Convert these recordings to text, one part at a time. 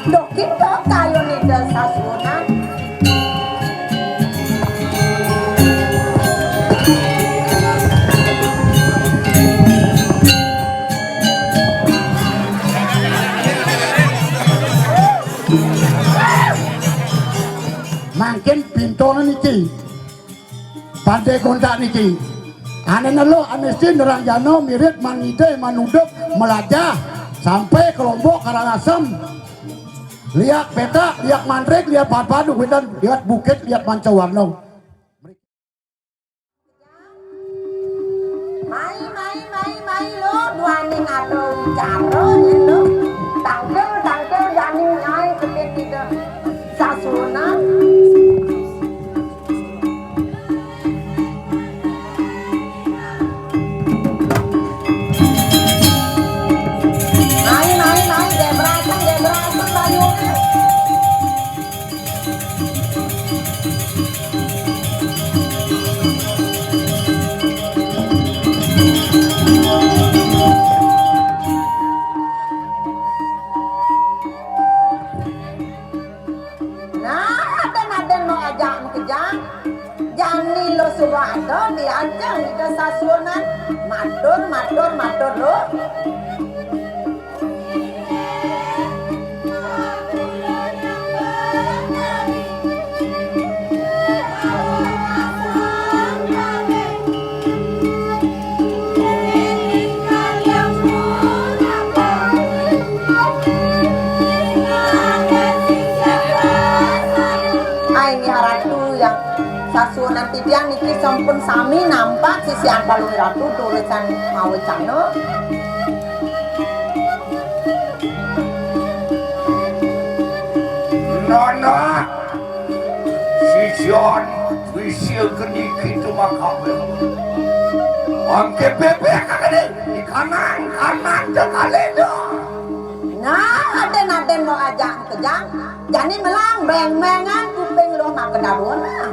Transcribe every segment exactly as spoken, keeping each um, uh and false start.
Duh kita kayun Ida Sasuhunan. Mangkin pintona niki. Pandai kontak niki. Ane nelo, ane sin, nerang jano, mirip, manide, manuduk, melajah, sampai ke Lombok, Karangasem. Lihat petak, lihat mantrik, lihat padu, dan lihat bukit, lihat mancawarna. Mai, mai, mai, mai, lo, duaning ada wicara, ya, lo. Tangkil, tangkil, jani nyai, ketin tidak. Sasuhunan. Nai, nai, nai, gebrakan, gebrakan, bayune. Nah, aden-aden mau ajak makejang. Jani lo suba ada diajak Ida Sasuhunan. Matur, matur, matur lo. Ai, nih Ratu yang Sasuhunan titiang niki sampun sami nampak sisian Palungguh Ratu tulisan mawecana. Nana, sisian wisil keniki tumakabel. Angke bebek kagede, di kanan, kanan, de kaleda. Nah, aden-aden mau ajak kejang, jani melang beng-bengan kuping lo maka daruan lah.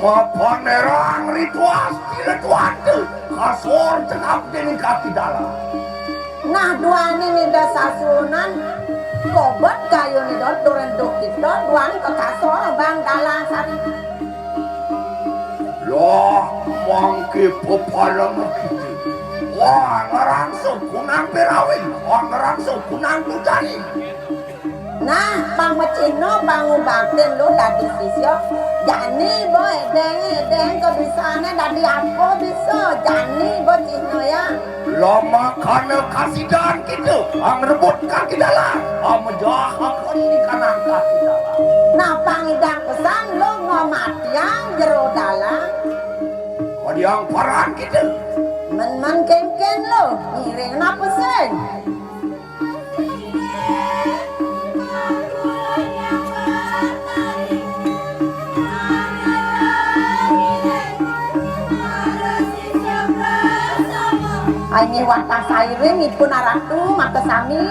Mapanerang ritual sila tuante, kasor cekap dening kaki dalam. Nah, duaning Ida Sasuhunan, kobet kayun Ida, duren duk kita, duaning ke kasor, bang dalang sari. Lah, mangke pepalem kita. Wah, ngerangsu kunang pirawin, wah, ngerangsu kunang tujani. Nah, pang macihna, pang ngubaktin lu dadi sisya. Jani bo edeng, edeng kebisane dadi apa bisa. Jani bo cihna ya. Lamakana kasidan kita, ang rebut kaki dalan, ang mejahakan di kanan kaki dalan. Nah, pang idang pesan lu ngamatiang jero dalan. Kadiang paran kita. Men-men kenken lu, ngiring napa sing? Ai ngiwatah sairing ipun aratu maka sami.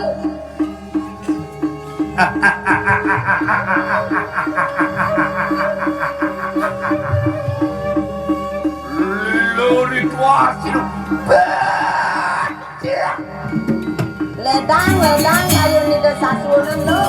Lilo ritual sirup. Ledang, ledang, ayo nida sasunan lo.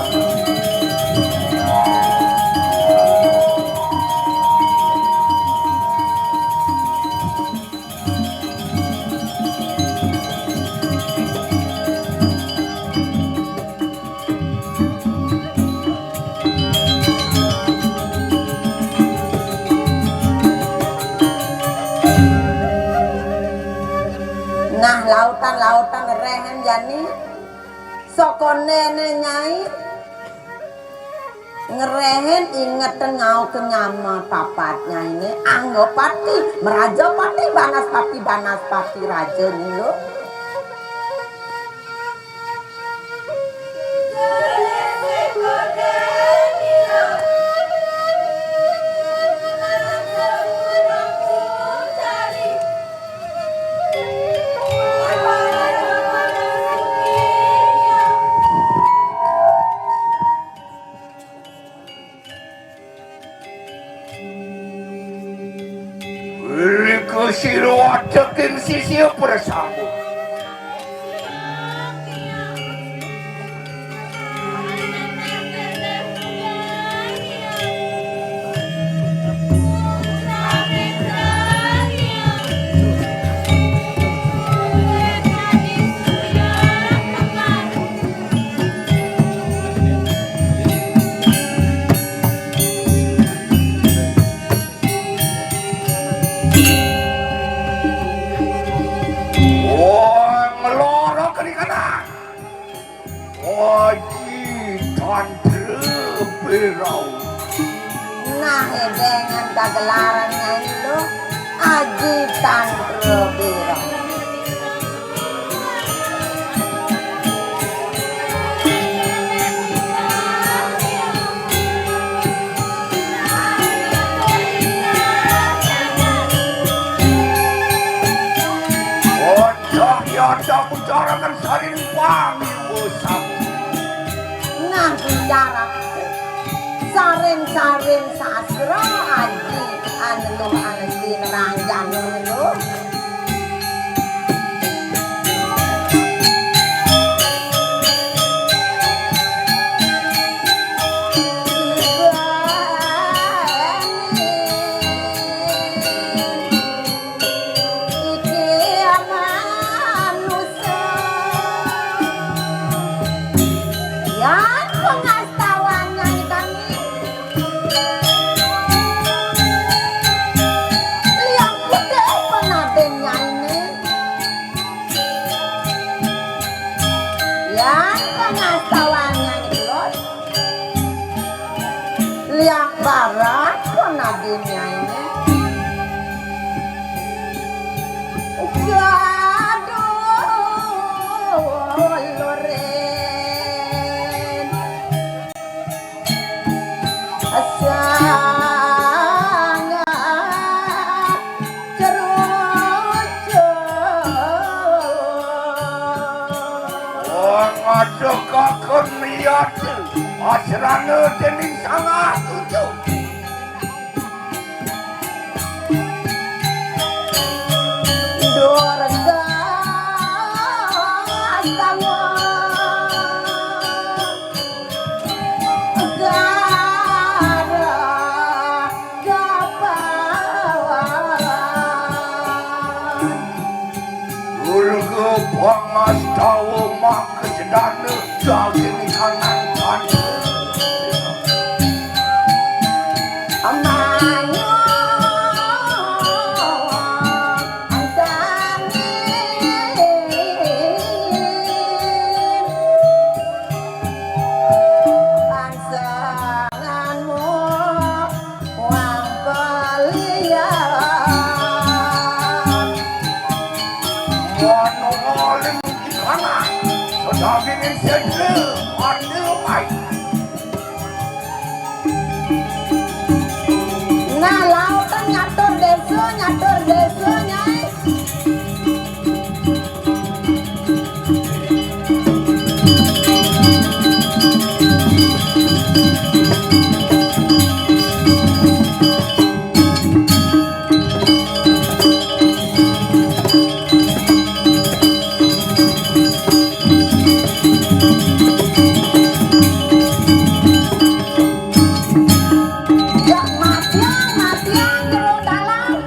Nah, lautan-lautan rehen jani. Sokone ne nyai. Ngerehin inget ngau ke nyama papat nyai ne. Anggapati, merajapati, banaspati, banaspati raja ni lo. Rika sira wateking sisia prasama. Aji Tantra Berau. Nah, édéngan kagelaran nyanyi lo, Aji Tantra Berau. Ojo ya, ojo bicarakan saling panggil usap. Nah, bicara saring-saring sastra, Aji, anu, anu, di neranjang, anu. Iki manusa. Yan pengastawan nyanyi kami. Liang putih penadin nyanyi. Yan pengastawan nyanyi terus. Liang barat penadin nyanyi. Gaduh loren. Sangat cerucuk. Oh, ngadekaken liat, asrana dening sangat cucuk. Durga Astawa Gara Gapawan. Durga Pangastawa Makasedana daging kanan tanda. Amanyo antangin pansenganmu wang belian. Wano alim di kana, sedagingin sedle, anu mai. Nah, lautang nyatur desa, nyatur desa, Nyai. Yak matiang, matiang jero dalan.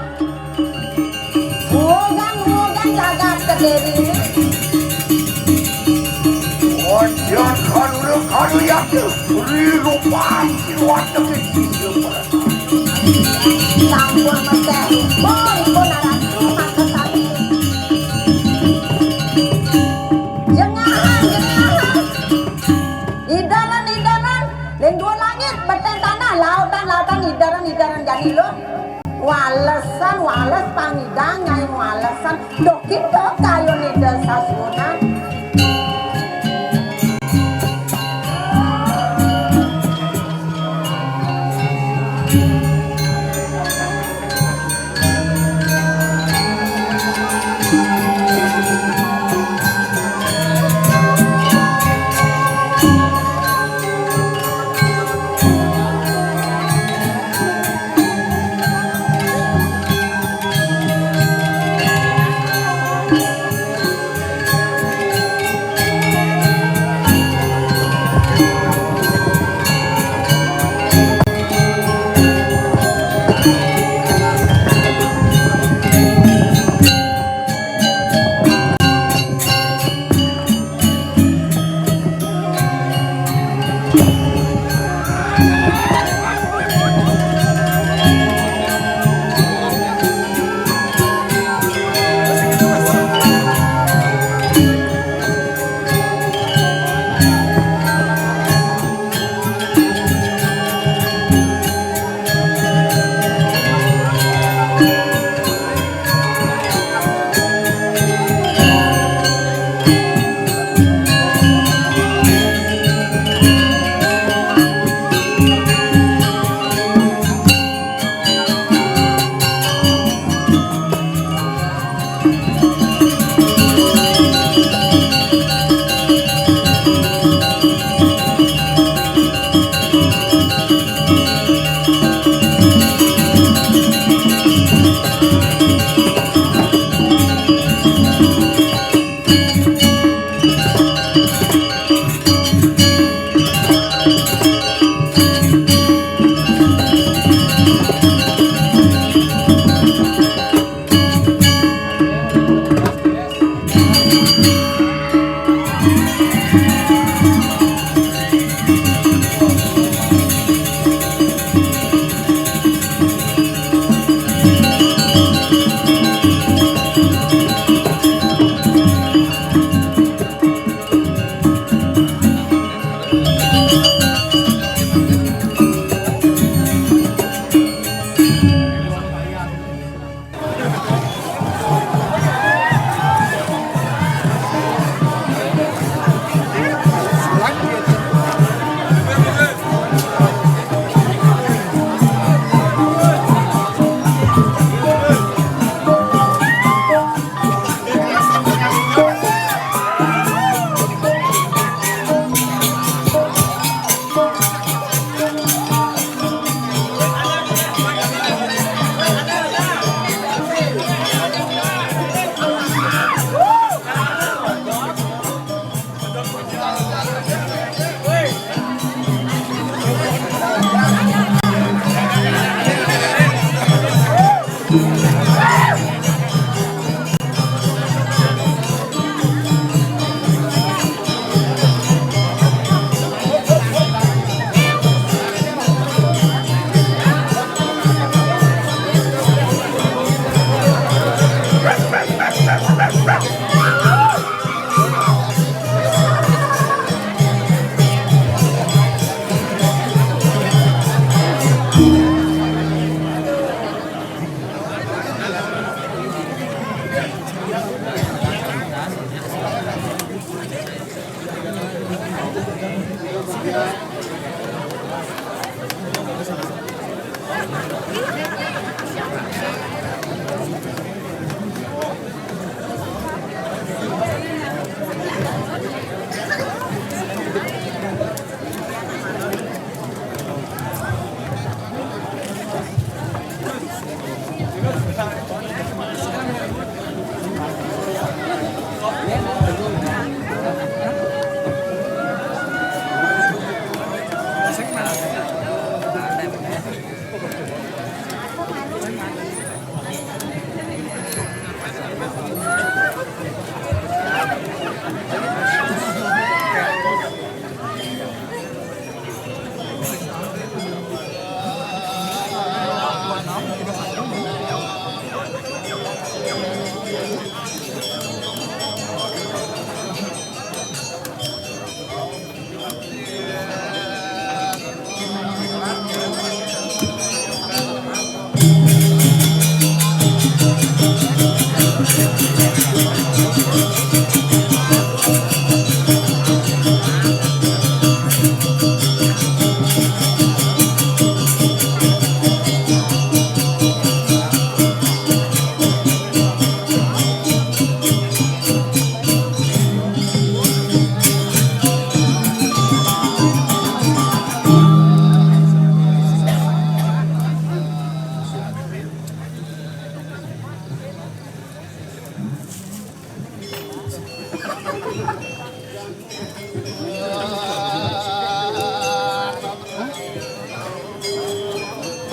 Mugan, mugan jagat Kediri. Ojo kalu, kalu yak ri rupan siluat demi. Sampun meseh, pun, pun aran rumah kesami. Jengahan, jengahan. Idaran, idaran, ring duur langit, beten tanah, lautan, lautan, idaran, idaran jani lo. Walesan, wales pangidang, Nyai walesan. Duh, kita kayun Ida Sasuhunan.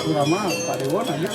Urang mah Pak Déwon aja.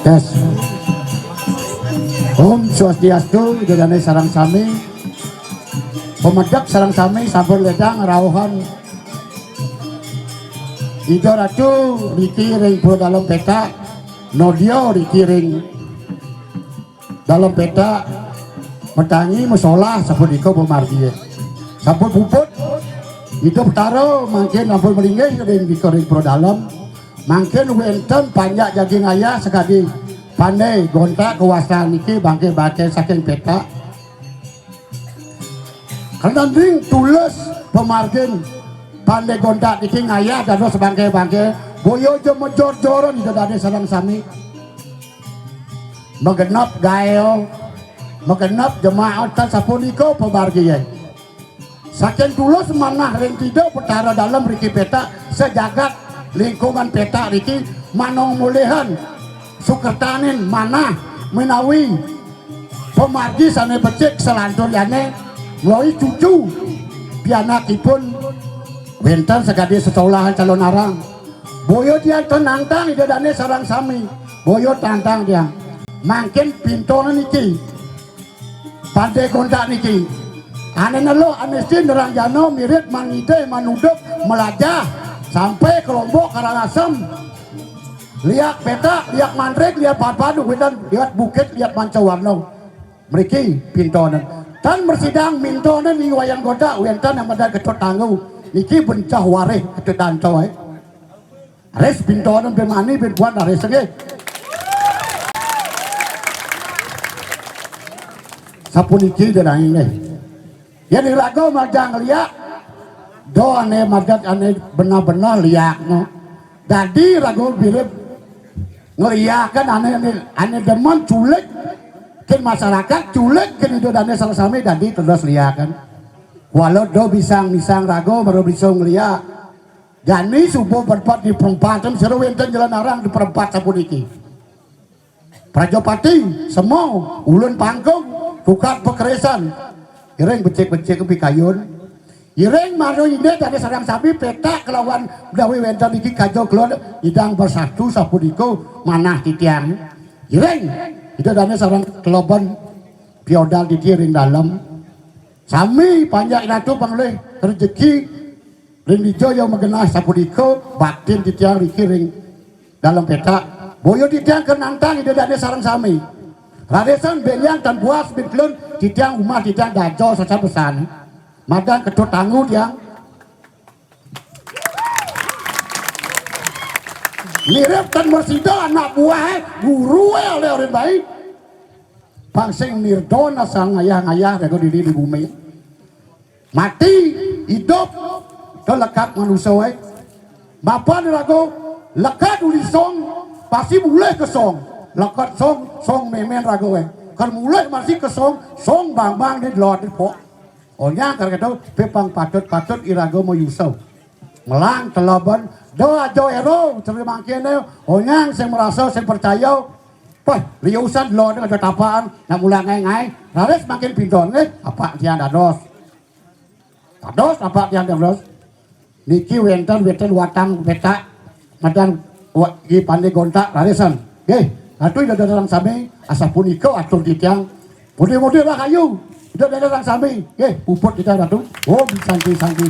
Tes. Om Swastiastu, Ida Dane sareng sami. Pamedek sareng sami sampun ledang rauhan Ida Ratu riki ring Pura Dalem Petak, Nodia riki ring Dalem Petak, matangi masolah sapunika pamargi. Sampun puput, Ida Betara mangkin ampun malinggih ring dika ring Pura Dalem. Mangkin wenten panjak jagi ngayah sakadi pande gontak kawastan niki bangke-bangke saking petak. Kendanding tulus pamargin pande gontak niki ngayah dados bangke-bangke, boya ja major-joran Ida Dane sareng sami. Magenep gael, magenep jemaah tan sapunika pamargi. Saking tulus manah ring Ida Betara Dalem riki petak, sajagat lingkungan petak riki manong mulihan sukertanin manah menawi pamargi sane becik salanturnyane menawi cucu pianakipun wenten sakadi sesolahan calon arang. Boya tiang tan nantang Ida Dane sareng sami. Boya tantang tiang. Mangkin pintona niki. Pande gontak niki. Ane neluh, ane sin, nerang jana, mirip, mangide, manuduk, melajah, sampai ke Lombok, Karangasem, liak petak, liak mandrik, liak padu, wedan, liak bukit, liak manca warna. Mriki pintonan. Tan mrasidang mintonan ing wayan gontak, wenten yang medal Ketut Tanggu. Niki bencah warih Ketut Danto, eh. Res pintonan ben mani ben buan res nggih. Sapuniki denangi nggih. Yen iraga majang liak, do ane madat ane benah-benah liak no. Dadi raga mirip ngeliakan ane, ane, ane demen culik ken masyarakat, culik ken Ida Dane sareng sami dadi terus liakan. Walau do bisang-bisang raga mara bisa ngeliak. Jani subuh perempat di perempatan sira wenten jalan arang di perempat sapuniki. Prajapati, Sema, Ulun Pangkung, Tukad Pakerisan. Iring becik-becik pikayun. Iring mara indik dadi sareng sami petak kelawan menawi wenten iki kaja keluar idang bersatu sapunika manah titiang. Iring Ida Dane sareng keloban piodal titi ring dalem. Sami panjak ratu panglih rejeki ring dija ya magenah sapunika baktin titiang riki ring dalem petak. Boya titiang kenantang Ida Dane sareng sami. Raresan benjang tan puas bin telun titiang umah titiang daja sasan pesan. Madan Ketut Tanggu tiang. Mirip tan mresida anak buah guru oleh orang baik. Pang sing mirdona sang ngayah-ngayah rego diri di bumi. Mati, idup, to lekad manusia wae. Bapa ni rago, lekad uli song, pasti bulih ke song. Lekad song, song memen rago wae. Kan mulih masih ke song, song bang-bang di delod di pok. Onyang kar kedo, pepang patut-patut irago mayusa. Melang teloban, do ajo ero, terima kene, onyang sing merasa, sing percaya. Pah, liusan delod aja tapaan, nak mulang ngai-ngai, raris makin pinton, eh, apa tiang dados. Dados, apa tiang dados. Niki wenten, wenten watang petak, madan wa-, gi pande gontak, rarisan. Nggih, Ratu Ida Dané sareng sami, asapunika atur titiang. Mugi-mugi rahayu, Ida Dané sareng sami. Nggih, puput kita Ratu. Om Santi Santi.